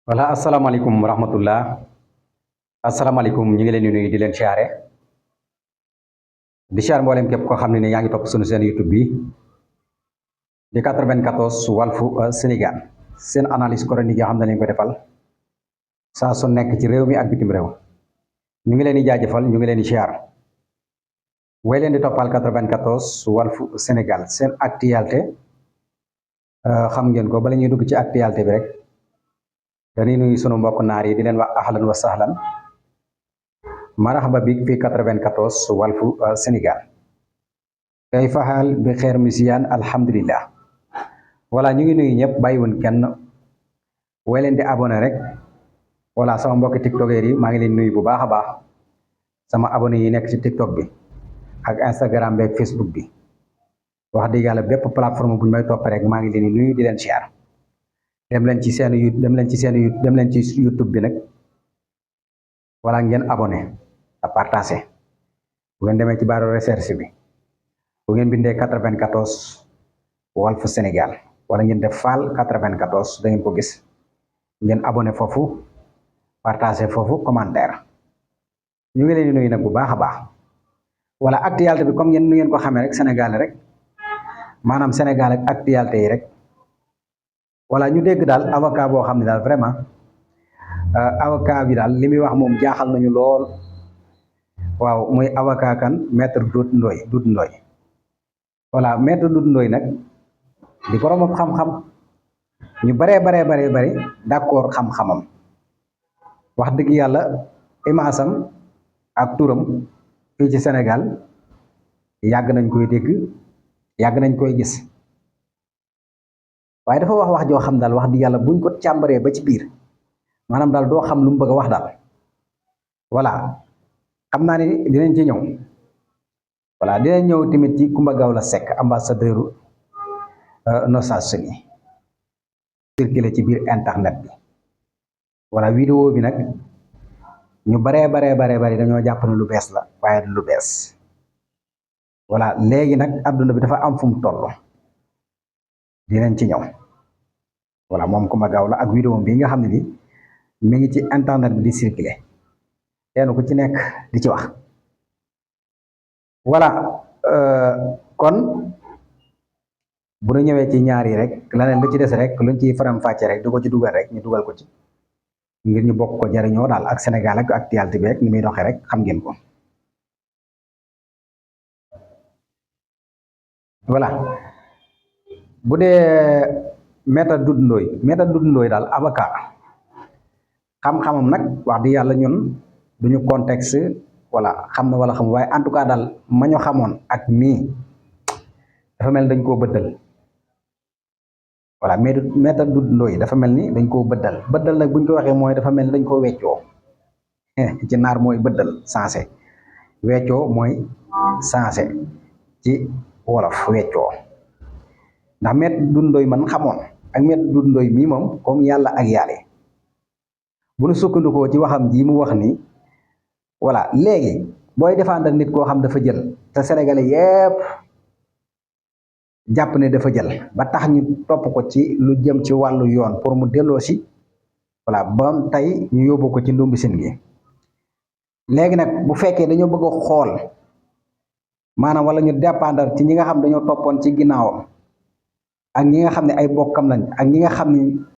wala asalaamaaleykum wa rahmatullah. Asalaamaaleykum, ñu ngi leen di nuyu di leen siyaare di siyaar mboolem képp koo xam ne yaa ngi topp sunu seen YouTube bi di 94 Walfu Sénégal seen analyse chronique yoo xam ne lañ ko defal saa su nekk ci réew mi ak bitim réew. ñu ngi leen di jaajëfal, ñu ngi leen di siyaar way leen di toppal 94 Walfu Sénégal seen actualité. xam ngeen ko bala ñuy dugg ci actualité bi rek dañuy nuyu sunu mbokk naar yi di leen wax ahlan wa sahlan marhaba bi fii 94 Walfu Sénégal kay faxal bi xeer misiyaan alhamdulillah. voilà ñu ngi nuyu ñëpp bàyyiwun kenn way leen di abonné rek. voilà sama mbokki tiktokers yi maa ngi leen nuyu bu baax a baax sama abonné yi nekk ci tiktok bi ak Instagram bi ak Facebook bi wax dëgg yàlla bépp plateforme bu ñu may topp rek maa ngi leen di nuyu di leen siyaar. dem leen ci seen YouTube bi nag wala ngeen abonné a partagé bu ngeen demee ci baaru recherche bi bu ngeen bindee 94 Walfu Sénégal wala ngeen def Fall 94 da ngeen ko gis ngeen abonné foofu partagé foofu commentaire. ñu ngi leen di nuyu nag bu baax a baax. wala actualité bi comme nu ngeen ko xamee rek Sénégal rek maanaam Sénégal ak actualité yi rek. voilà ñu dégg daal avocat boo xam ne daal vraiment avocat bi daal li muy wax moom jaaxal nañu lool. waaw muy avocat kan maître Doudou Ndoye. voilà maître Doudou Ndoye nag di borom xam-xam ñu baree d'accord xam-xamam wax dëgg yàlla imaasam ak turam fii ci Sénégal yàgg nañ koy dégg yàgg nañ koy gis. waaye dafa wax joo xam daal wax di yàlla buñ ko càmbaree ba ci biir maanaam daal doo xam lu mu bëgg a wax daal. voilà xam naa ni dinañ ci ñëw. voilà dinañ ñëw tamit ci Coumba Gawlo Seck ambassadeur Nations-Unies circulé ci biir internet bi. voilà vidéo bi nag ñu baree dañoo jàpp ne lu bees la waaye du lu bees. voilà léegi nag adduna bi dafa am fu mu toll. dinañ ci ñëw. voilà moom Coumba Gawlo ak vidéo bi nga xam ne ni mi ngi ci internet bi di circulé kenn ku ci nekk di ci wax. voilà kon bu ñu ñëwee ci ñaar yi rek leneen lu ci des rek luñ ciy faram fàcce rek du ko ci dugal rek ñu dugal ko ci ngir ñu bokk ko jariñoo daal ak Sénégal ak actualité bi rek ni muy doxee rek xam ngeen ko. voilà bu dee maître Doudou Ndoye daal avocat xam-xamam nag wax di yàlla ñun duñu contexte wala xam na wala xam waaye en tout cas daal ma ñu xamoon ak nii dafa mel ni dañ koo bëddal. voilà maître Doudou Ndoye dafa mel ni dañ koo bëddal nag buñ ko waxee mooy dafa mel ni dañ koo weccoo ci naar mooy bëddal sensé weccoo mooy sensé ci wolof weccoo. ndax maître Doudou Ndoye man xamoon ak maître Doudou Ndoye mii moom comme yàlla ak yàlla bu nu sukkandikoo ci waxam ji mu wax ni. voilà léegi booy défendre nit koo xam dafa jël te sénégalais yépp jàpp ne dafa jël ba tax ñu topp ko ci lu jëm ci wàllu yoon pour mu delloo si voilà ba tey ñu yóbbu ko ci ndumbi sin gi. léegi nag bu fekkee dañoo bëgg a xool maanaam wala ñu dépendre ci ñi nga xam dañoo toppoon ci ginnaawam ak ñi nga xam ne ay bokkam lañ ak ñi nga xam ne